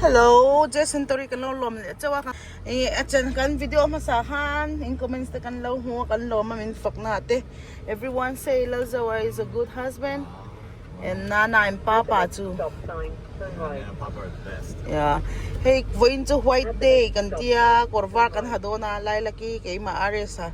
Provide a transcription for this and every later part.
Hello Jason Tori kan lo lawm leh chauh a ih a chan kan video hmasa khan in comments te kan lo hmu a kan lawm a min fak na te everyone say Lalzoa is a good husband and Nana and Papa chu yeah hei vawiin chu white day kan tia kawr var kan ha dawn a Lailaki keimah RS a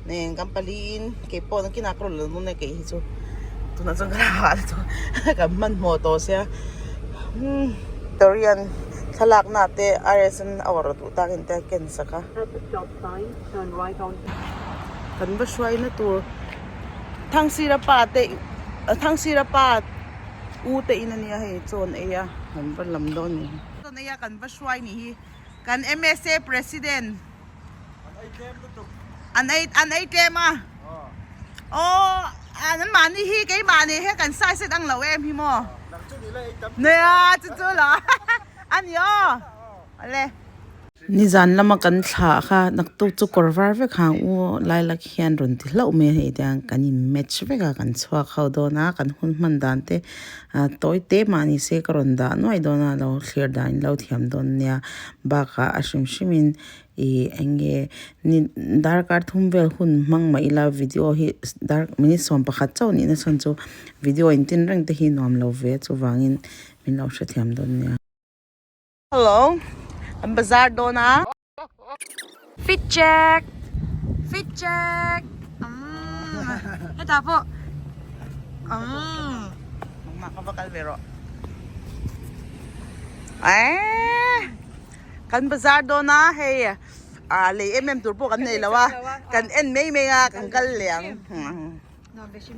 nen kan paliin keipawh nakinah ka rawn la dawn e kei hi chu tunah chuan ka la hah lutuk kan hmanhmawh tawh sia umm Dorian thlalak na te RS an a awrh duh tak in te a ken sak a kan va hruai na tur Thangsira pa te Thangsira pa u te in ania hei chaw an ei a kan va lam dawn ni chaw an ei a kan va hruai ni hi kan M_S_A president. An ei an ei tlem a. Aw an mahni hi keimahni hi kan size set ang lo em hi maw. Nia chu chu lo a ni aw. Ale. Nizan lama kan thlah kha naktuk chu kawr var vek hang u lailak hian rawn ti hlauh mai a hei tiang kan in match vek a kan chhuak ho dawn a kan hun hman dan te tawi te mahni se ka rawn dah nuai dawn a lo thlir dan in lo thiam dawn nia bakah a hrim hrim in Ih eng nge ni darkar thum vel hun hmang mah ila video hi dar minute 11 chauh nihna chhan chu video in tin reng te hi nuam lo ve chuvangin min lo hrethiam dawn nia. Hello an bazar dawn a. Fit check fit check umm hetah pawh umm nangmah ka va kal ve rawh eehh. Kan bazar dawn a hei ah lei em em tur pawh kan nei lo a kan en mai mai a kan kal leh ang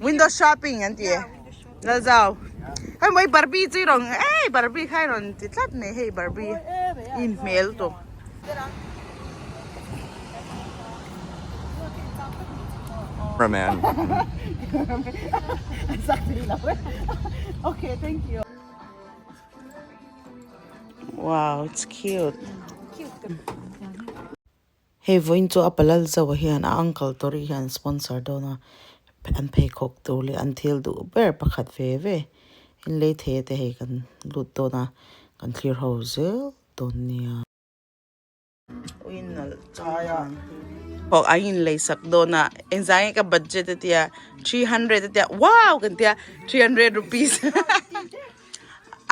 window shopping an ti Lalzau hei mawi barbie chu i rawn ei barbie kha i rawn ti tlat mai hei barbie i hmel tawh. Okay thank you. Wow it's cute. Hei vawiin chu a palal zauh hian a uncle Tori hian sponsor dawn a an pheikhawk tur leh an thil duh ber pakhat ve ve in lei thei te hei kan lut dawn a kan thlir ho zel dawn nia. Aw an in lei sak dawn a engzah nge ka budget a tia 300 a tia wow kan tia 300 rupees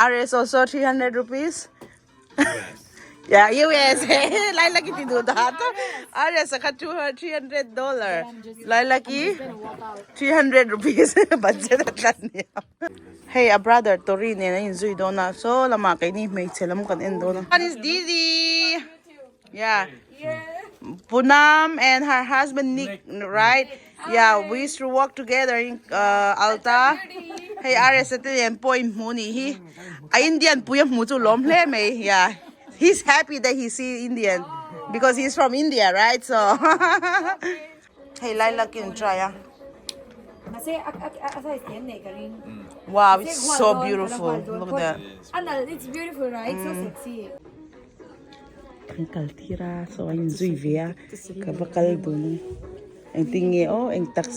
RS also 300 rupees yeah USA lai laki ti duh dah ta RS kha 300 dollar lai laki 300 rupees budget a tlat nia. Hei a brother Tori nen an inzui dawn a saw lamah keini hmeichhe lam kan en dawn a. One is Didi yeah Poonam and her husband Nick right yeah we used to work together in uh, Alta hei RS te nen pawh in hmu nih hi a Indian pui a hmu chu lawm hle mai yeah he's happy that he see Indian because he's from India right so Hei lai lak in try a. Wow, it's so beautiful. Look at that. It's beautiful, right? So sexy. Kan kal tir a, so a inzui ve a, ka va kal dun. Engtin nge aw, eng tak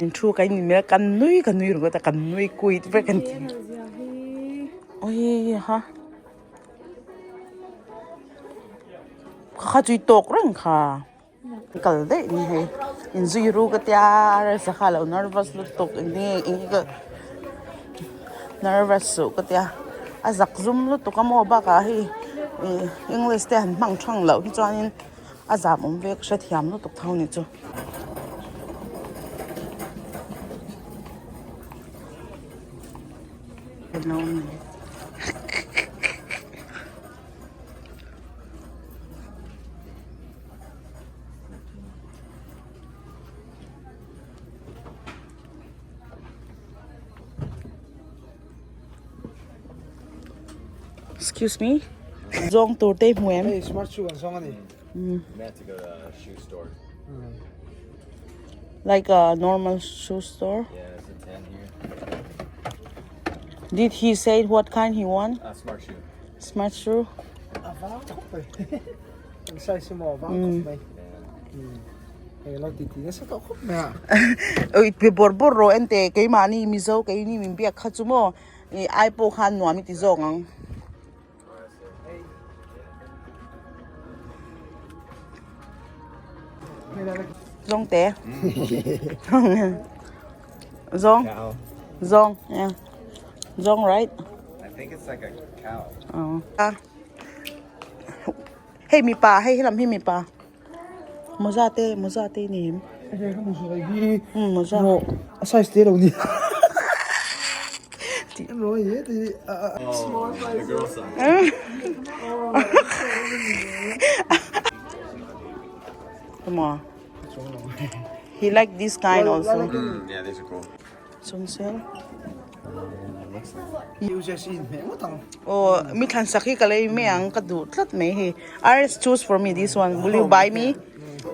in thu ka in mel kan nui ka nui ringawt a, kan nui kuit vek an ti. Oi ha. Kha chui tawk reng kha. Kal daih ni hei inzui ru ka tia rsa kha lo nervous lutuk eng nge eng nge ka nervous suh ka tia a zak zum lutuk a maw bakah hei ih english te han hmang thang loh hi chuanin a zam awm ve ka hrethiam lutuk tho ni chu. Excuse me. Zawng tur te hmu em? Hey, smart shoe an zawng a ni. Like a normal shoe store? Yeah, it's a 10 here. Did he say what kind he want? Smart shoe. Smart shoe. A vang khawp mai. An size hi maw a vang khawp mai. Hei lo ti ti nasa tawh khawp mai a. Oi pe bawr bawr rawh ente keimahni Mizo keini min biak kha chu maw i ai pawh khan nuam i ti zawk ang. Zawngte. Zawng. Cow. Zawng. Yeah. Zawng right? I think it's like a cow. Oh. Ah. Hei mipa, hei helam hi mipa. Moza te, moza te ni em. Hei ka hmu sawi hi. Hmm, moza. No, a size te lo ni. Ro ye ti a a. Small size. The girl size. Come on. He like this kind also. Mm, yeah, these are cool. Sumsel. Oh, Oh, mi thlan sak hi ka lei mai ang ka duh tlat mai hei. RS choose for me this one. Will you buy me?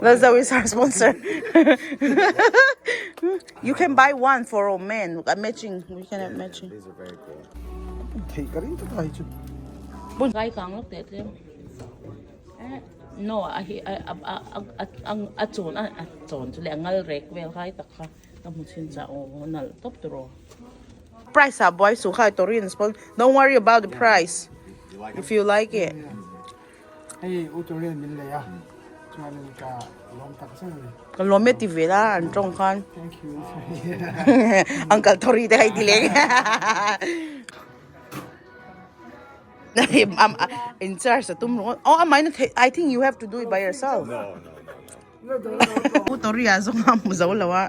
That's always our sponsor. You can buy one for all men. A matching. We can have matching. These are very cool. Thei ka ring ta hi chu. Bun kai kang lok te tlem. No, a hi a a a a a chawn a a chawn chu le a ngal rek vel khai tak kha ka hmu chin cha aw nalh tawp tur aw. Price ah buai suh kha Torin spon don't worry about the price if you like it. Hei u Torin min lei a chuanin ka lawm tak zet a ni. Ka lawm e ti ve la an tawng khan. Thank you. Uncle Tori te kha i ti leng. In charge a tum ringawt. Oh, amah in a theih. I think you have to do it by yourself. No, no, no, no. Pu Toria zawng a hmu zo lo a.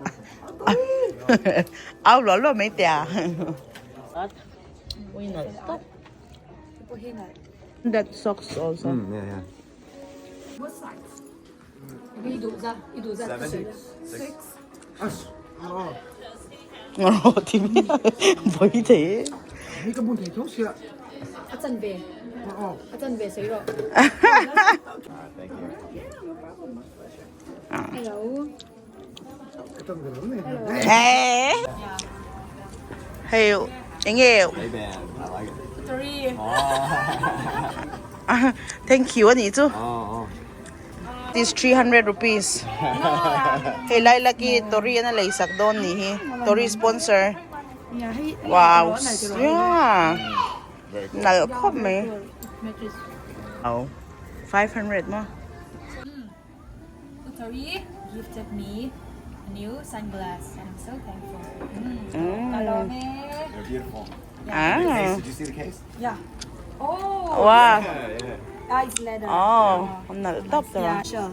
Au luah luah mai teh a. That socks also. Mm, yeah, yeah. What size? I duh za, i duh za. Seven? Six. Ngawh ti mi vawi thei. Hi ka bun thei tho sia. A chan ve. A chan ve sei rawh. Thank you. Hello. Ka tan ve lo nei. Hei enge. Ray-Ban. I like it. Sorry. Thank you ani chu. Oh, oh. This 300 rupees. Hei Lilac hi Tori an a lei sak dawn ni hi. Tori sponsor. Wow. Yeah. Nalh khawp mai. Wow. 500 maw? Tori gifted me a new sunglass and I'm so thankful. Ka lawm e. They're beautiful. Ah. The case, did you see the case? Yeah. Oh. Wow. Yeah, yeah. Ah, it's leather. Oh, nalh tawp tawp. Yeah, sure.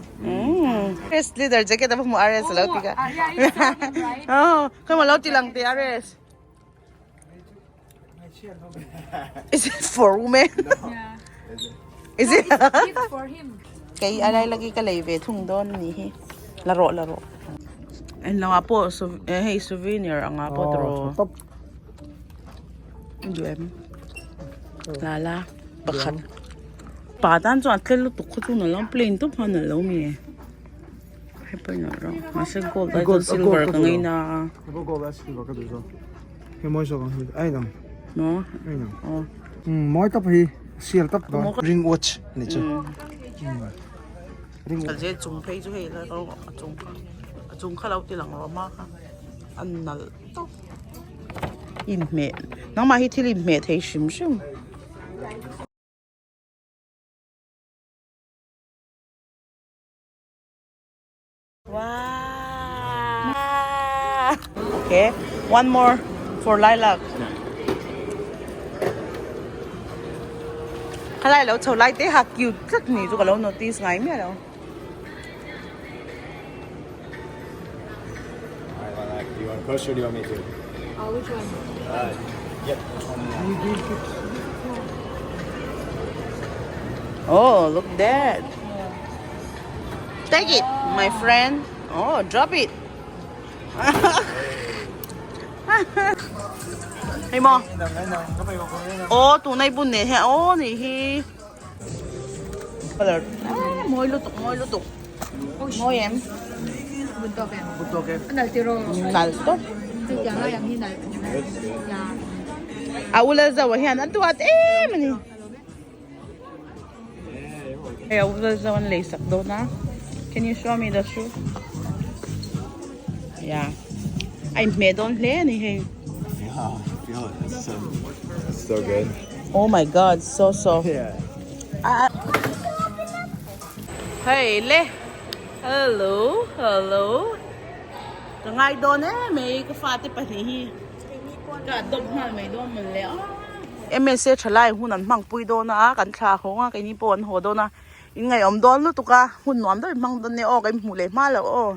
RS leather jacket a hmu RS a lo ti ka. Ah, yeah, it's leather, right? Oh, khaw lo ti lang te RS. Is it for women? Yeah. Is it? Gift for him. Kei a lai lagi ka lei ve thung dawn ni hi. La rawh la rawh. En lo ah pawh hei souvenir anga pawh tawh. Top. Duh em. La la pakhat. Pa tan chuan a tlel lutuk khaw chu na lo plain tawp khan a lo mi. Hei pawh in a rawng mahse gold ai chuan silver ka ngei na a. Gold ai silver ka duh zawk. Hei mawi zawk ang hi ai nang. No. Ai nang. Aw. Mawi tawp hi sial tawp dawn. Ring watch ni chu. Ring Kal je chung phei chu hei la rawng a chung kha a chung kha lo ti lang rawh ma kha a nalh tawp. Inhmeh nangmah hi thil inhmeh thei hrim hrim. Wow. Okay, one more for lilac. Khalai lo chho lai te ha cute tlat ni chu ka lo notice ngai miah lo. Alright, Lilac, do you want to push or do you want me to? Which one? Yep, which one do you want? Oh, look that. Take it, my friend. Oh, drop it. Hei maw? Oh, tunai bun nei hian oh ni hi. Color. Ah, mawi lutuk, mawi lutuk. Mawi em. Bun tawk em. Bun tawk em. A nalh tiraw. Nalh tawp. Chutiang lai ang hi nalh. A ula zauh ah hian a duat em a ni. Hei a ula zauh an lei sak dawn a. Can you show me the shoe? Yeah. A inhmeh dawn hle a ni hei. Yeah, I feel it. It's so, it's so good. Oh my god, so soft. Yeah. Hei le. Hello hello ka ngai dawn em mai ka fate pahnih hi ka adopt nghal mai dawn mawn le a. MSA thalai hun an hmang pui dawn a kan thla hawng a keini pawh an haw dawn a in ngaihawm dawn lutuk a hun nuam deuh in hmang dawn nia aw ka inhmuh leh hma loh aw.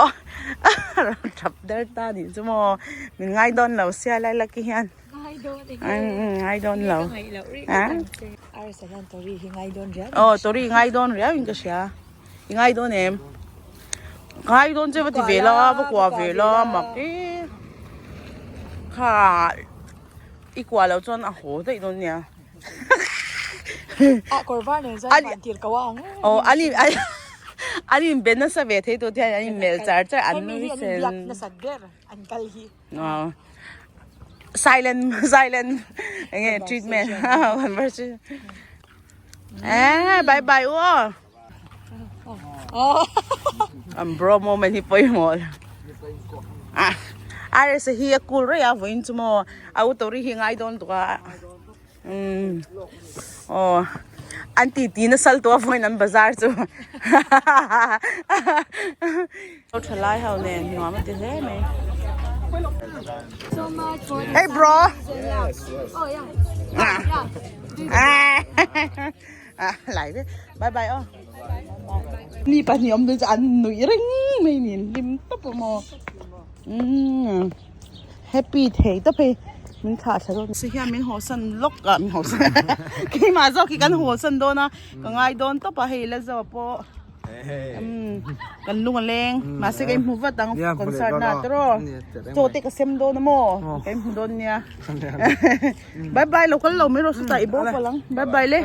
Aw thap der ta nih chu maw min ngai dawn lo sia lai laki hian ngai dawn lo aw tori ngai dawn riau in ka hria i ngai dawn em ngai dawn che va ti ve la va kua ve la mak e kha i kua loh chuan a haw daih dawn nia. A kawr var nen chuan van tir ko ang. Oh, ani an in be nasa ve thei tu te hian an in mel char char an nui sen. Biak nasat ber an kal hi. Oh. Silent silent enge treatment conversation. Eh, bye bye u. Oh. An bro moment hi pawimawh. Ah, RS hi a cool rei a vawiin chu maw a u tori hi ngai dawn tuk a. Um. Oh. An ti ti na sal tu a vawiin an bazar chu. Thalai ho nen nuam a ti hle mai. So much for the Hey bro. Oh yeah. Ah. Yeah. Ah. Ah lai ve bye bye aw mi pahnih awm dun chu an nuih reng mai niin hlim tawp a maw umm happy thei tawp hei min thlah thla dawn si hian min haw san lawk ah min haw san keimah zawk hi kan haw san dawn a ka ngai dawn tawp a hei la zawh pawh umm kan lung a leng mahse ka inhmu vat ang concert na tiraw chaw te ka sem dawn a maw ka inhmu dawn nia. Bye bye lo kal lo mai rawh sawtah i bo palh ang bye bye le.